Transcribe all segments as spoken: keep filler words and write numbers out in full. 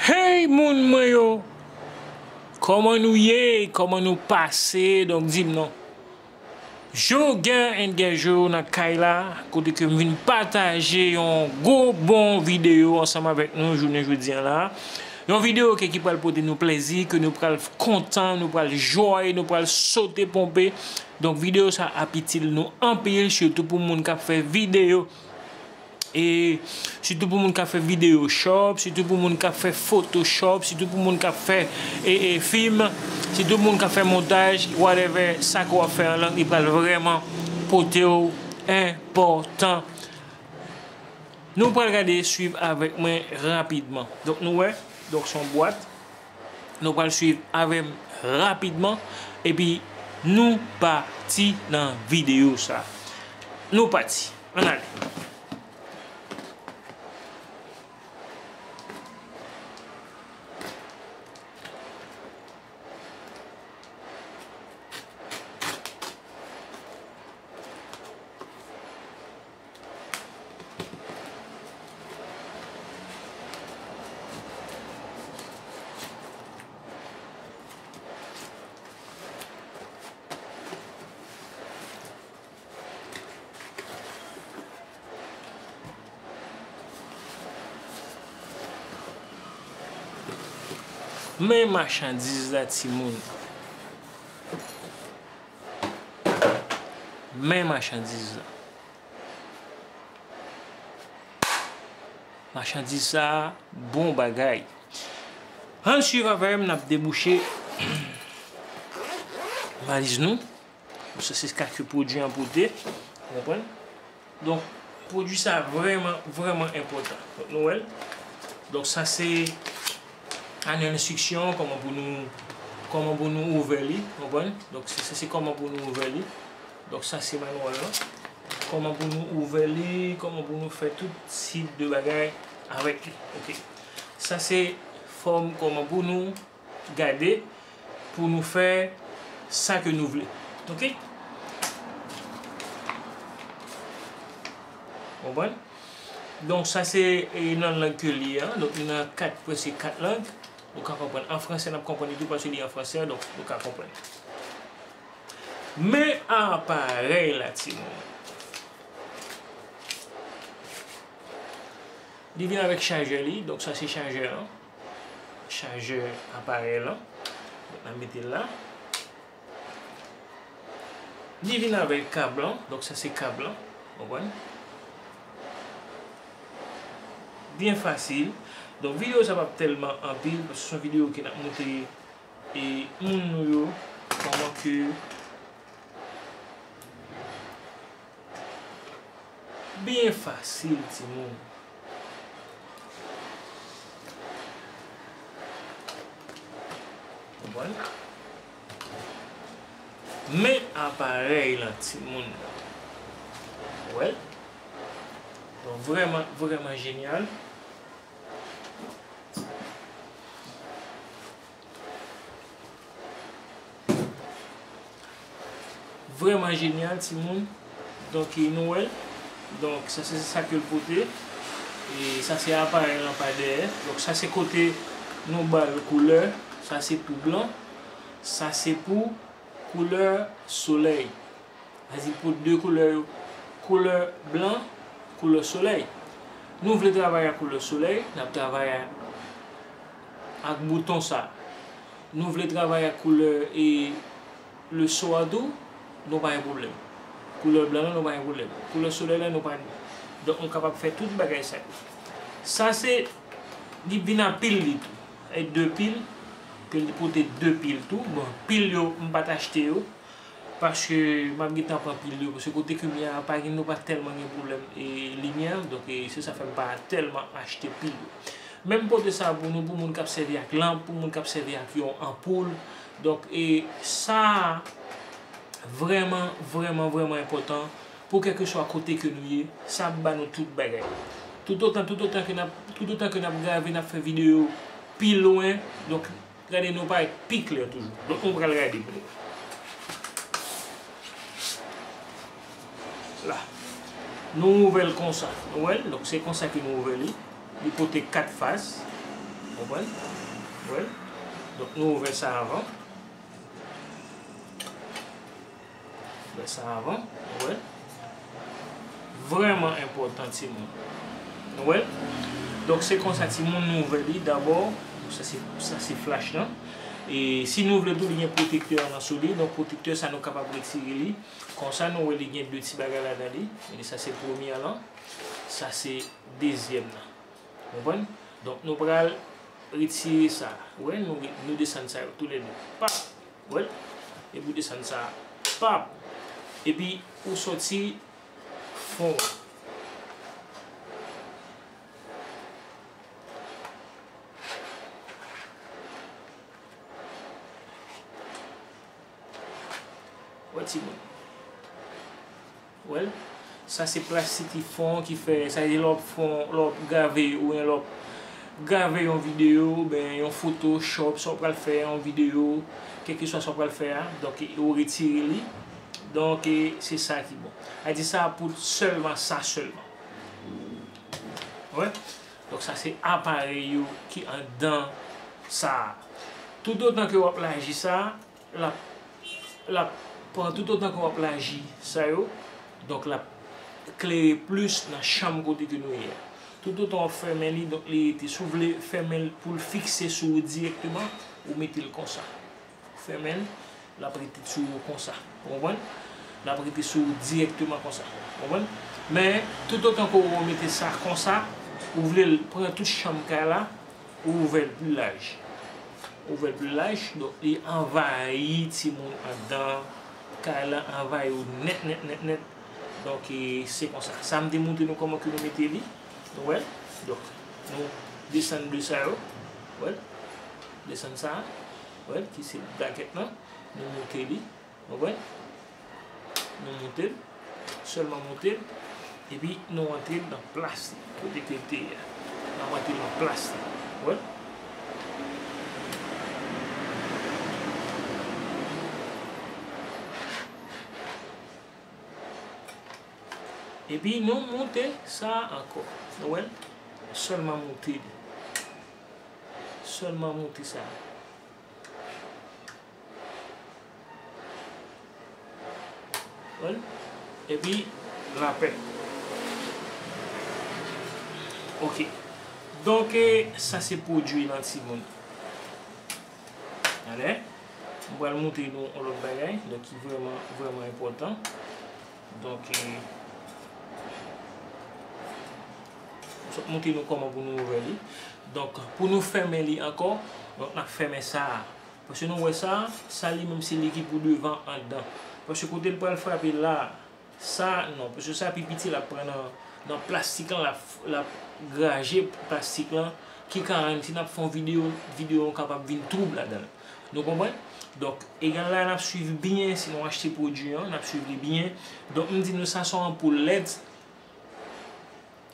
Hey moun mwen yo! Kòman nou ye? Kòman nou pase? Donk di m non. Joe Guerre and Guerre Joe nan kay la, kote ke m vin pataje yon gwo bon videyo ansanm avèk nou jounen jodi a la. Yon videyo ke ki pral pote nou plezi, ke nou pral kontan, nou pral joy, nou pral sote ponpe. Donk videyo sa ap itil nou anpil, sitou pou moun k ap fè videyo. E sitou pou moun k ap fè videyo shop, sitou pou moun k ap fè Photoshop, sitou pou moun k ap fè e, e, fim, sitou pou moun k ap fè montaj, whatever, sa ke w ap fè an lang, li pral vrèman pote w enpòtan. Nou pral gade, swiv avèk mwen rapidman. Donk nou wè, donk se yon bwat. Nou pral swiv avè m rapidman, epi nou pati nan videyo sa. Nou pati. Ann ale. Men machandiz la, timoun. Men machandiz la. Machandiz sa a, bon bagay. Ann swiv avè m, n ap debouche valiz nou. Sa se sa ke pwodui an pote. Ou konprann? Donk, pwodui sa vrèman, vrèman enpòtan. Donk, nou wè l. Donk, sa se manuel d'instruction, kòman pou nou, kòman pou nou ouvè li, konprann? Donk, se, se, se kòman pou nou ouvè li. Donk, sa se manwal lan. Kòman pou nou ouvè li, kòman pou nou fè tout tip de bagay avèk li. Ok. Sa se fòm kòman pou nou gade pou nou fè sa ke nou vle. Ok? Konprann? Donk, sa se, e, nan lang ke li ye an. Donk, li nan kat, prèske kat lang. Nou ka konprann. An fransè, n ap konprann li tou paske li an fransè, donk, nou ka konprann. Men aparèy la, timoun. Li vin avèk chajè li, donk sa se chajè an. Chajè aparèy lan. Donk, n ap mete l la. Li vin avèk kab lan, donk sa se kab lan, konprann? Byen fasil. Donk, videyo sa p ap tèlman anpil, paske se yon videyo ke n ap montre e moun nou yo kòman ke byen fasil, timoun. Konprann? Men aparèy lan, timoun. Wè l? Donk, vrèman, vrèman jenyal. Vrèman jenyal, timoun. Donk, e, nou wè l. Donk, sa se sa ke l pote. E sa se aparèy lan pa dèyè. Donk, sa se kote nou ba l koulè. Sa se pou blan. Sa se pou koulè solèy. Sa di pou de koulè yo, koulè blan, koulè solèy. Nou vle travay ak koulè solèy, n ap travay a, ak bouton sa. Nou vle travay ak koulè e leso a tou, nou pa gen pwoblèm. Koulè blan lan, nou pa gen pwoblèm. Koulè solèy la, nou pa gen. Donk, nou kapab fè tout bagay sa yo. Sa se, li vin a pil li tou. E de pil, ke li pote de pil tou. Bon, pil yo, m pa t achte yo. Paske m ap gentan pran pil yo, paske kote ke m ye a, pa gen, nou pa tèlman gen pwoblèm e limyè, donk, e se sa fè m pa tèlman achte pil yo. Men m pote sa pou nou, pou moun k ap sèvi ak lanp, pou moun k ap sèvi ak yon anpoul. Donk, e sa vrèman, vrèman, vrèman enpòtan pou kèlkeswa kote ke nou ye, sa ap ba nou tout bagay. Toutotan, toutotan ke n ap, toutotan ke n ap grave, n ap fè videyo pi lwen, donk, gade nou parèt pi klè toujou. Donk, nou pral gade pou nou. La. Nou ouvè l konsa. Nou wè l? Donk, se konsa ke nou ouvè li. Li pote kat fas. Konprann? Wè. Donk, nou ouvè sa avan. Ouvè sa avan. Wè. Vrèman enpòtan, timoun. Wè. Donk, se konsa, timoun, nou ouvè li dabò. Sa se, sa se flach lan. E si nou vle tou, li gen pwotektè lan sou li. Donk, pwotektè sa, nou kapab retire li. Konsa, nou wè li gen de ti bagay ladan li. E sa se premye lan. Sa se dezyèm lan. Konprann? Donk, nou pral retire sa. Wè, nou, nou desann sa yo toulède. Pap! Wè? Epi ou desann sa. Pap! Epi ou sòti fon an. Wè timoun. Wè l. Sa se plastik ki fon ki fè, sa se lè w ap fon, lè w ap grave, oubyen lè w ap grave yon videyo, oubyen yon foto, shop, sa w pral fè, yon videyo, kèlkeswa sa w pral fè a. Donk, ou retire li. Donk, e, se sa ki bon. A di sa pou sèlman sa sèlman. Wè. Donk, sa se aparèy yo ki anndan sa a. Toutotan ke w ap laji sa a, l ap, l ap pran toutotan ke w ap laji sa yo, donk l ap klere plis nan chanm kote ke nou ye a. Toutotan w ap fèmen li, donk li rete. Si w vle fèmen l pou l fikse sou ou dirèkteman, ou mete l konsa. Ou fèmen l, l ap rete sou ou konsa. Ou konprann? L ap rete sou ou dirèkteman konsa. Ou konprann? Men, toutotan ke w mete sa konsa, ou vle l pran tout chanm kay la, ou ouvè l pi laj. Ou ouvè l pi laj, donk li anvayi timoun anndan kay la, anvayi w nèt, nèt, nèt, nèt. Donk, e, se konsa. Sa m te montre nou kòman ke nou mete li. Nou wè? Donk, nou desann de sa yo. Wè? Desann sa. Wè? Ki se plakèt lan. Nou monte li. Ou konprann? Nou monte l. Sèlman monte l. Epi nou antre l nan plas li. Kote ke l te ye a. N ap antre l nan plas li. Ou konprann? Epi nou monte sa ankò. Nou wè l? Sèlman monte li. Sèlman monte sa. Wè l? Epi lapè. Ok. Donk, e, sa se pwodui lan timoun. Alè, m pral montre nou yon lòt bagay, donk ki vrèman, vrèman enpòtan. Donk, e, m sot montre nou kòman pou nou ouvè li. Donk, pou nou fèmen li ankò, donk n ap fèmen sa a. Paske nou wè sa, sa li menm se li ki pou devan anndan. Paske kote l pral frape la, sa non, paske sa pi piti l ap pran nan, nan plastik lan, l ap, l ap graje plastik lan, ki ka rann si n ap fè yon videyo, videyo an kapab vin twoub ladan l. Nou konprann? Donk, egal la, n ap swiv byen, si nou achte pwodui an, n ap swiv li byen. Donk, m di nou sa se yon anpoul lèd.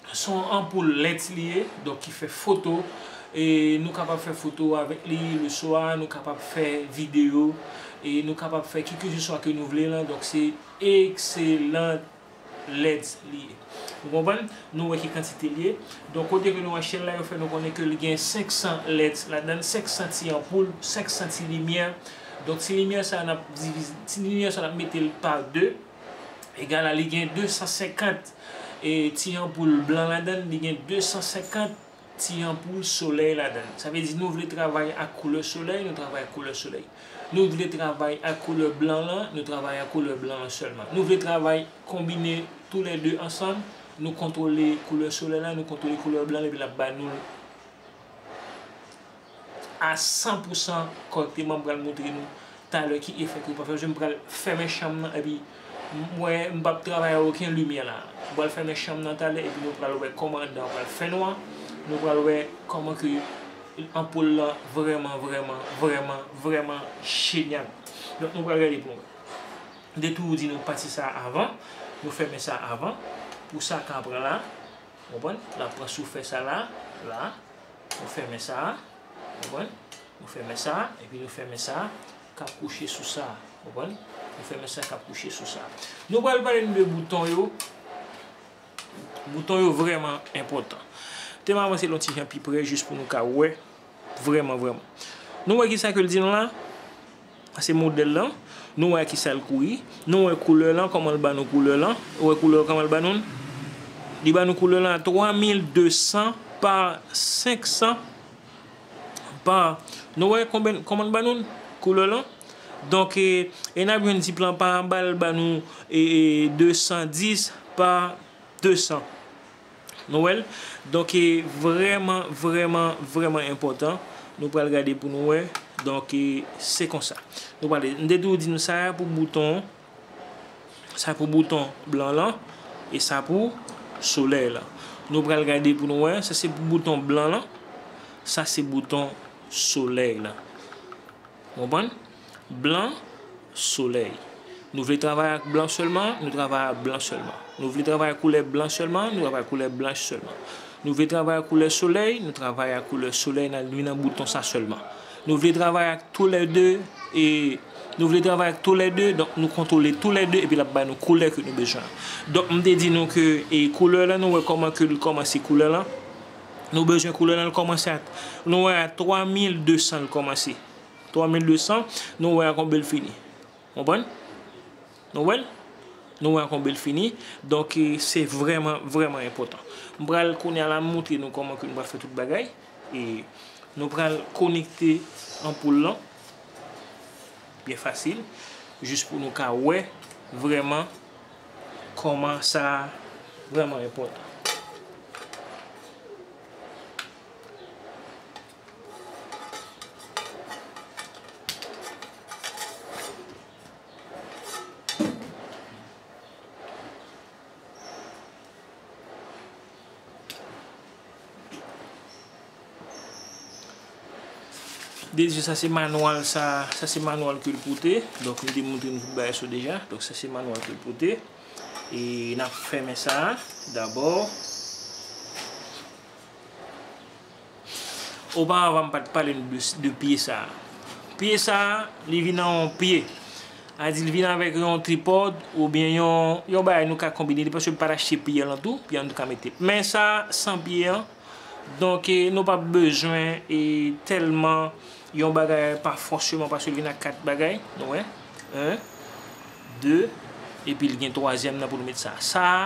Se yon anpoul lèd li ye, donk ki fè foto. E nou kapab fè foto avèk li leswa, nou kapab fè videyo, e nou kapab fè kikeseswa ke nou vle lan. Donk se ekselan lèd li ye. Ou konprann? Nou wè ki kantite li ye. Donk kote ke nou achte l la, yo fè nou konnen ke li gen senk san lèd ladan l, senk san ti anpoul, senk san ti limyè. Donk ti limyè sa a, n ap divize, ti limyè sa a, n ap mete l pa de. Egal a li gen de san senkant, e, ti anpoul blan ladan l, li gen de san senkant ti anpoul solèy ladan l. Sa vle di nou vle travay ak koulè solèy, nou travay ak koulè solèy. Nou vle travay ak koulè blan lan, nou travay ak koulè blan lan sèlman. Nou vle travay konbine toulède ansanm, nou kontwole koulè solèy la, nou kontwole koulè blan lan, epi l ap ba nou l a san pou san kòrèkteman. M pral montre nou talè ki efè ke w pral fè. M pral fèmen chanm nan epi m wè m p ap travay ak okenn limyè la. M pral fèmen chanm nan talè epi nou pral wè kòman anndan an pral fè nwa. Nou pral wè kòman ke anpoul lan vrèman, vrèman, vrèman, vrèman jenyal. Donk nou pral gade pou nou wè. M te toujou di nou pati sa avan, nou fèmen sa avan, pou sa ka pran la, konprann? L ap pran sou fè sa la, la, nou fèmen sa, konprann? Nou fèmen sa, epi nou fèmen sa, k ap kouche sou sa, konprann? Nou fèmen sa k ap kouche sou sa. Nou pral pale nou de bouton yo. Bouton yo vrèman enpòtan. Te m avanse l yon ti jan pi pre, jis pou nou ka wè. Vrèman, vrèman. Nou wè ki sa ke l di nou la? Sa se modèl lan. Nou wè ki sa l kouri. Nou wè koulè lan, kòman l ba nou koulè lan. Ou wè koulè lan kòman l ba nou l? Li ba nou koulè lan a twa mil de san pa senk san pa. Nou wè konbyen, kòman l ba nou l? Koulè lan. Donk, e, e n ap jwenn tip lan pa anba l ba nou, e, e, de san dis pa de san. Nou wè l? Donk, e, vrèman, vrèman, vrèman enpòtan. Nou pral gade pou nou wè. Donk, e, se konsa. Nou pral, m te toujou di nou sa a pou bouton, sa pou bouton blan lan, e sa pou solèy lan. Nou pral gade pou nou wè. Sa se pou bouton blan lan. Sa se bouton solèy lan. Konprann? Blan, solèy. Nou vle travay ak blan sèlman, nou travay ak blan sèlman. Nou vle travay ak koulè blan sèlman, nou travay ak koulè blanch sèlman. Nou vle travay ak koulè solèy, nou travay ak koulè solèy, n al vin nan bouton sa sèlman. Nou vle travay ak toulède, e nou vle travay ak toulède, donk nou kontwole toulède, epi l ap bay nou koulè ke nou bezwen. Donk, m te di nou ke, e, koulè lan, nou wè kòman ke l kòmanse koulè lan. Nou bezwen koulè lan, l kòmanse a, nou wè a twa mil de san l kòmanse. Twa mil de san, nou wè a konbyen l fini. Konprann? Nou wè l? Nou wè a konbyen l fini. Donk, e, se vrèman, vrèman enpòtan. M pral kounye a la, m montre nou kòman ke nou pral fè tout bagay. E nou pral konekte anpoul lan. Byen fasil. Jis pou nou ka wè vrèman kòman sa vrèman enpòtan. Dezi, sa se manwal sa, sa se manwal ke l pote. Donk, m te montre nou tout bagay sa deja. Donk, sa se manwal ke l pote. E n ap fèmen sa dabò. Oparavan, m pa t pale nou de, de pye sa a. Pye sa a, li vin an yon pye. A di, li vin avèk yon tripòd oubyen yon, yon bagay nou ka konbine li, paske m pa t achte pye an tou, pye an nou ka mete. Men sa a, san pye an, donk, e, nou p ap bezwen, e, tèlman yon bagay pa fòseman, paske l vin ak kat bagay, nou wè. En, de, epi l gen twazyèm nan pou nou met sa. Sa a,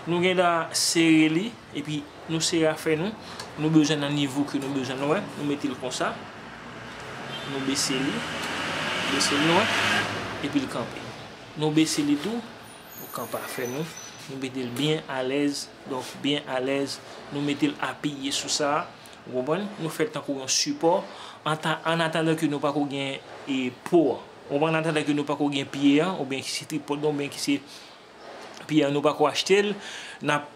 nou gen dwa sere li, epi nou sere afè nou, nou bezwen nan nivo ke nou bezwen, nou wè, nou mete l konsa, nou bese li, bese l, nou wè, epi l kanpe. Nou bese li tou, nou kanpe afè nou, nou mete l byen alèz, donk byen alèz, nou mete l apiye sou sa, ou konprann? Nou fè l tankou yon sipò, an ta-, an atandan ke nou pako gen, e, po an. Ou konprann? An atandan ke nou pako gen pye an, oubyen ki se tripòd lan, oubyen ki se pye an, nou pako achte l, n ap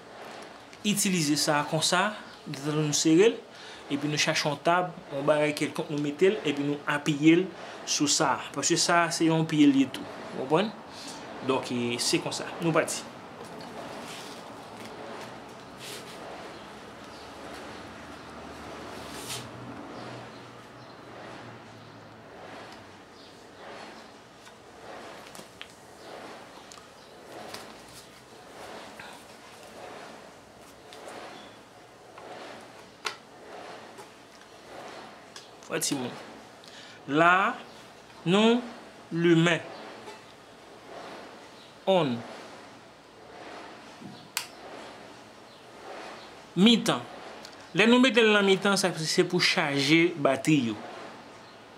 itilize sa konsa, detan nou sere l, epi nou chache yon tab, yon bagay kèlkonk nou mete l, epi nou apiye l sou sa. Paske sa, se yon pye l ye tou. Ou konprann? Donk, e, se konsa. Nou pati. Wè timoun. La, nou limen. On. Mitan. Lè nou mete l nan mitan, sa se pou chaje batri yo.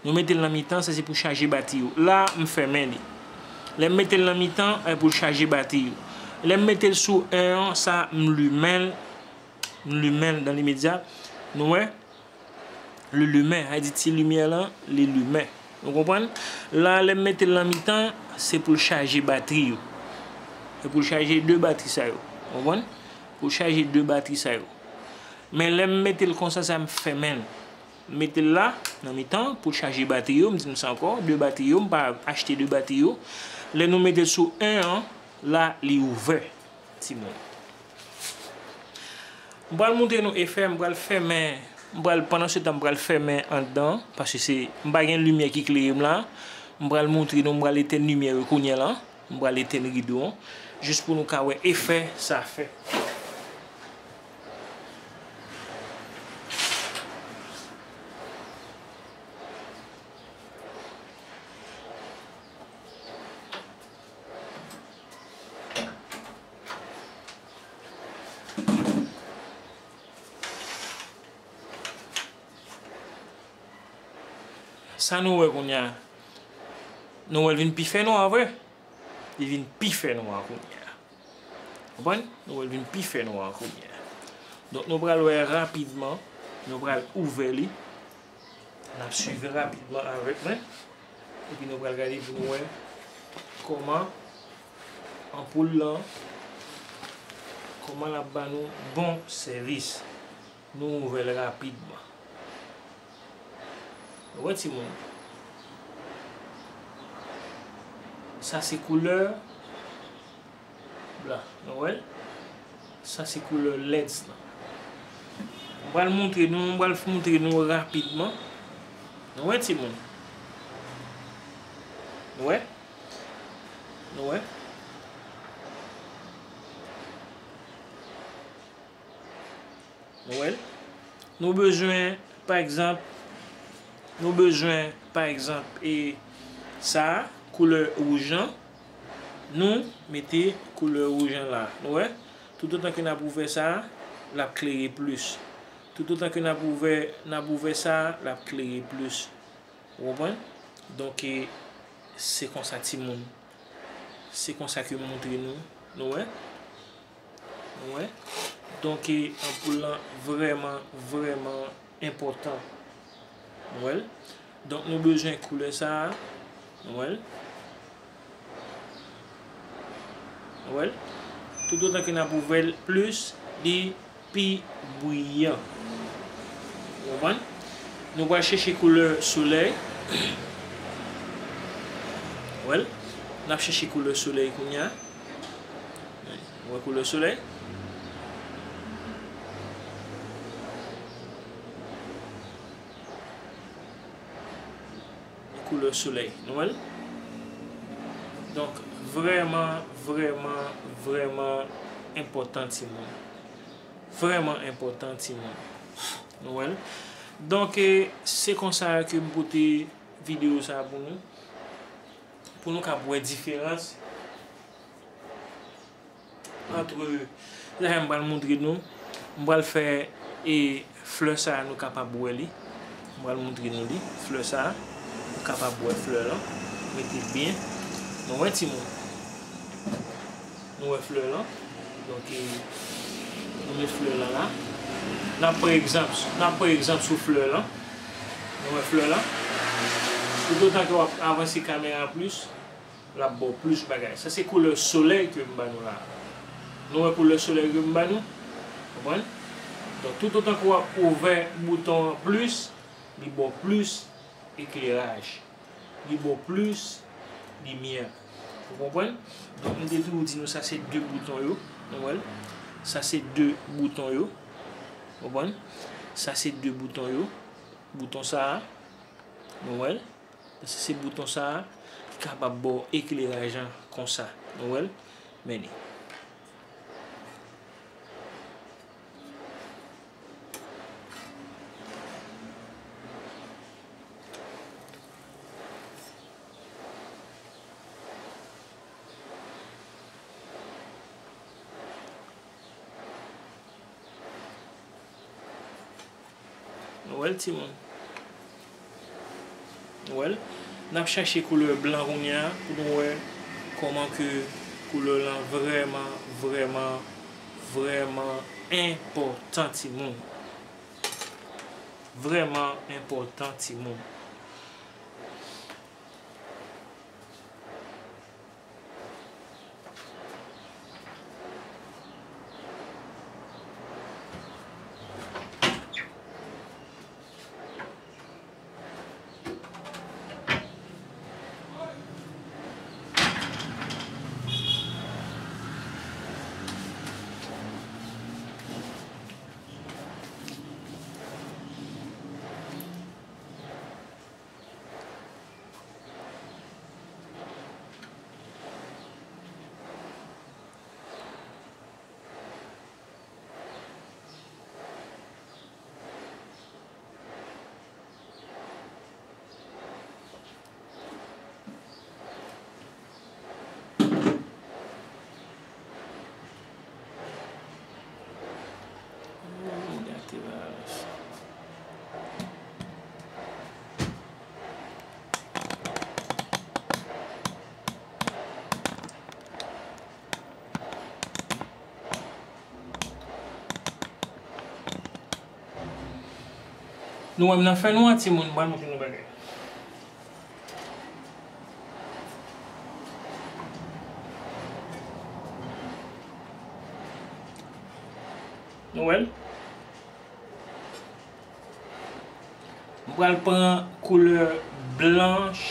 Nou mete l nan mitan, sa se pou chaje batri yo. La, m fèmen li. Lè m mete l nan mitan, e pou l chaje batri yo. Lè m mete l sou en an, sa, m limen l. M limen l dan limedya. Nou wè? Li limen, sa vle di ti limyè lan, li limen. Nou konprann? La, lè m mete l nan mitan, se pou l chaje batri yo. Se pou l chaje de batri sa yo. Konprann? Pou l chaje de batri sa yo. Men lè m mete l konsa, sa m fèmen l. M mete l la, nan mitan, pou l chaje batri yo, m di nou sa ankò, de batri yo, m pa achte de batri yo. Lè nou mete l sou en an, la, li ouvè. Timoun. M pral montre nou efè, m pral fèmen, m pral, pandan se tan, m pral fèmen anndan, paske se, m pa gen limyè ki klere m la. M pral montre nou, m pral etèn limyè yo kounye a la. M pral etèn rido an, jis pou nou ka wè efè sa fè. Sa nou wè kounye a, nou wè l vin pi fè nwa vre. Li vin pi fè nwa kounye a. Konprann? Nou wè l vin pi fè nwa kounye a. Donk, nou pral wè rapidman, nou pral ouvè li. N ap swiv rapidman avèk mwen. Epi nou pral gade pou nou wè kòman anpoul lan, kòman l ap ba nou bon sèvis. Nou ouvè l rapidman. Ou wè, timoun? Sa se koulè blan. Nou wè l? Sa se koulè leds lan. M pral montre nou, m pral montre nou rapidman. Nou wè, timoun? Nou wè? Nou wè? Nou wè l? Nou bezwen, pa egzanp, nou bezwen, pa egzanp, e sa a, koulè wouj lan, nou mete koulè wouj lan la. Nou wè? Toutotan ke n ap ouvè sa a, l ap klere plis. Toutotan ke n ap ouvè, n ap ouvè sa a, l ap klere plis. Ou konprann? Donk, e, se konsa, timoun. Se konsa ke m montre nou. Nou wè? Nou wè? Donk, e, anpoul lan vrèman, vrèman enpòtan. Nou wè l? Donk, nou bezwen koulè sa a. Nou wè l? Nou wè l? Toutotan ke n ap ouvè l plis, li pi briyan. Ou konprann? Nou pral chèche koulè solèy. Ou wè l? N ap chèche koulè solèy kounye a. Ou wè koulè solèy? Koulè solèy. Nou wè l? Donk, vrèman, vrèman, vrèman enpòtan, timoun. Vrèman enpòtan, timoun. Nou wè l? Donk, e, se konsa ke m pote videyo sa a pou nou. Pou nou kab wè diferans antre, la m pral montre nou, m pral fè, e, flè sa a, nou kapab wè li. M pral montre nou li, flè sa a, nou kapab wè flè lan. Mete l byen. Nou wè, timoun? Nou wè flè lan? Donk, e, nou met flè lan la. N ap pran egzanp, n ap pran egzanp sou flè lan. Nou wè flè lan? Toutotan ke w ap avanse kamera plis, l ap ba w plis bagay. Sa se koulè solèy ke m ba nou la. Nou wè koulè solèy ke m ba nou? Konprann? Donk, toutotan ke w ap ouvè bouton an plis, li ba w plis ekleraj. Li ba w plis limyè. Ou konprann? Donk, m te toujou di nou sa se de bouton yo. Nou wè l? Sa se de bouton yo. Konprann? Sa se de bouton yo. Bouton sa a. Nou wè l? Paske se bouton sa a ki kapab ba w ekleraj lan konsa. Nou wè l? Men li. Nou wè l, timoun? Nou wè l? N ap chache koulè blan kounye a pou nou wè kòman ke koulè lan vrèman, vrèman, vrèman enpòtan, timoun. Vrèman enpòtan, timoun. Nou wè m nan fè nwa, timoun, m pral montre nou bagay. Nou wè l? M pral pran koulè blanch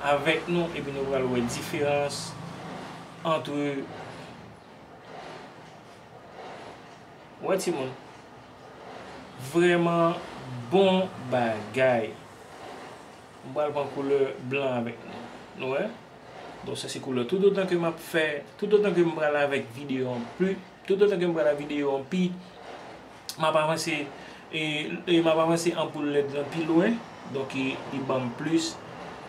avèk nou, epi nou pral wè diferans ant, wè, timoun. Vrèman bon bagay. M pral pran koulè blan avèk nou. Nou wè? Donk, sa se koulè. Toutotan ke m ap fè, toutotan ke m pral avèk videyo an pli, toutotan ke m pral avèk videyo an pi, m ap avanse, e, e m ap avanse anpoul lèd lan pi lwen. Donk, e, li ban m plis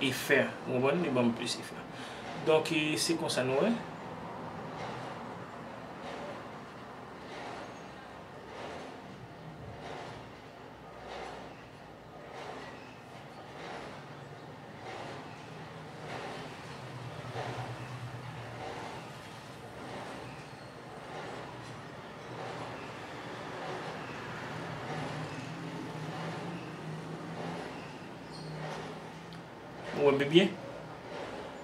efè. Ou konprann? Li ban m plis efè. Donk, e, se konsa nou wè. Ou wè m byen?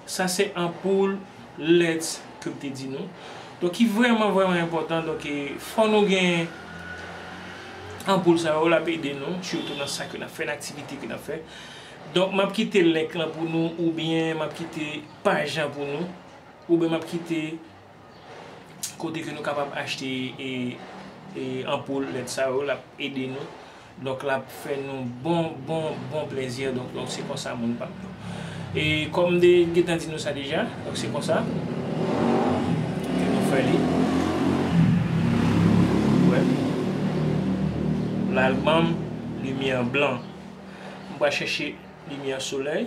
Sa se anpoul lèd ke m te di nou. Donk, ki vrèman, vrèman enpòtan. Donk, e, fò nou gen anpoul sa yo, l ap ede nou, sitou nan sa ke n ap fè, nan aktivite ke n ap fè. Donk, m ap kite link lan pou nou, oubyen m ap kite paj lan pou nou, oubyen m ap kite kote ke nou kapab achte, e, e, anpoul lèd sa yo, l ap ede nou. Donk, l ap fè nou bon, bon, bon plezi. Donk, donk, se konsa, moun pa m yo. E kòm m te gentan di nou sa deja, donk, se konsa ke nou fè li. Wè. La, l ban m limyè blan. M pral chèche limyè solèy.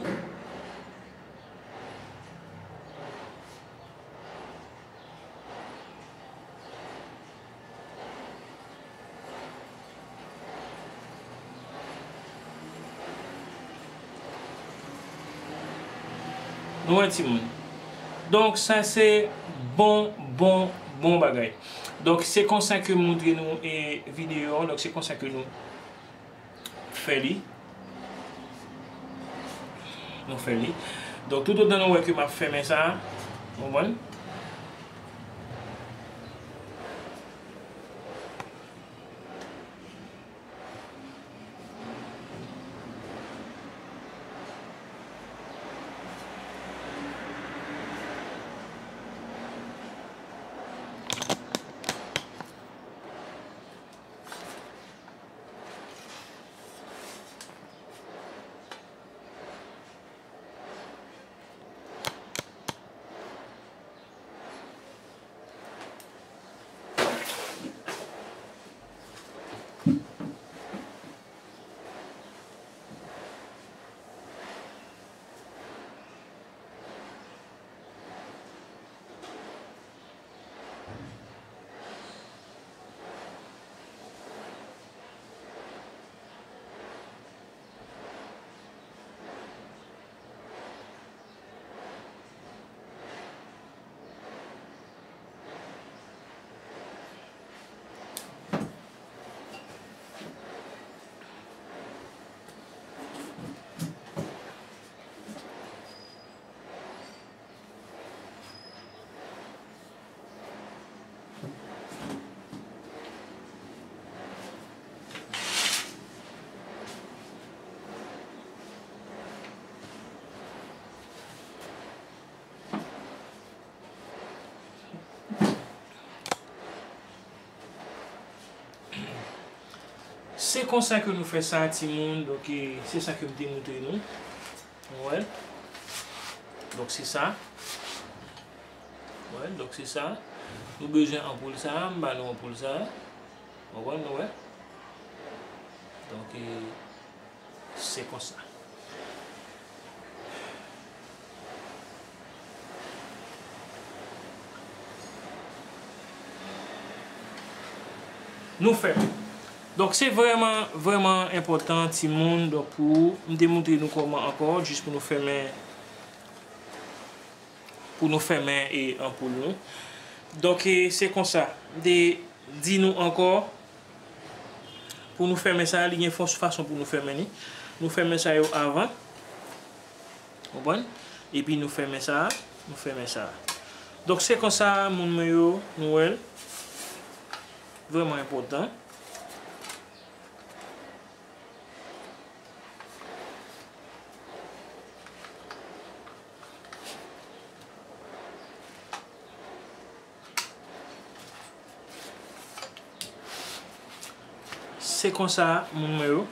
Nou wè, timoun. Donk, sa se bon, bon, bon bagay. Donk, se konsa ke m montre nou, e, videyo an. Donk, se konsa ke nou fè li. Nou fè li. Donk, toutotan nou wè ke m ap fèmen sa, w konprann? Se konsa ke nou fè sa, timoun. Donk, e, se sa ke m te montre nou. Wè. Donk, se sa. Wè, donk, se sa. Nou bezwen anpoul sa. M ba nou anpoul sa. Ou konprann, nou wè. Donk, e, se konsa. Nou fèmen. Donk, se vrèman, vrèman enpòtan, timoun. Donk, pou ou, m te montre nou kòman ankò, jis pou nou fèmen, pou nou fèmen, e, anpoul nou. Donk, e, se konsa. M te di nou ankò, Pou nou fèmen sa, li gen fon fason pou nou fèmen li. Nou fèmen sa yo avan. Konprann? Epi nou fèmen sa, nou fèmen sa. Donk, se konsa, moun mwen yo, nou wè l. Vrèman enpòtan. Se konsa, moun mwen yo.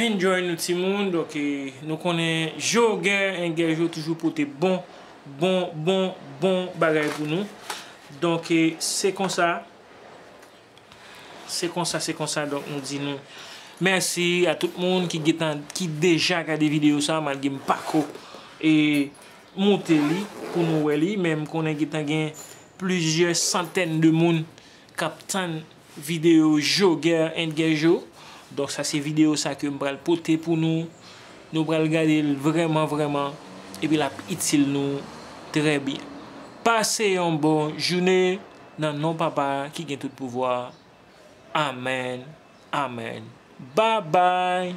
Enjoy nou timoun, donk, eh, nou konnen Joger and Guerjo toujou pote bon, bon, bon, bon bagay pou nou. Donk, eh, se konsa, se konsa, se konsa, donk nou di nou mèsi a tout moun ki gentan, ki deja gade videyo sa, malgre m pako, eh, moute li pou nou wè li, men m konnen gentan gen plizyè santèn de moun k ap tann videyo Joger and Guerjo. Donk, sa se videyo sa ke m pral pote pou nou. Nou pral gade l vrèman, vrèman. Epi l ap itil nou trè byen. Pase yon bon jounen nan non Papa ki gen tout pouvwa. Amèn. Amèn. Babay.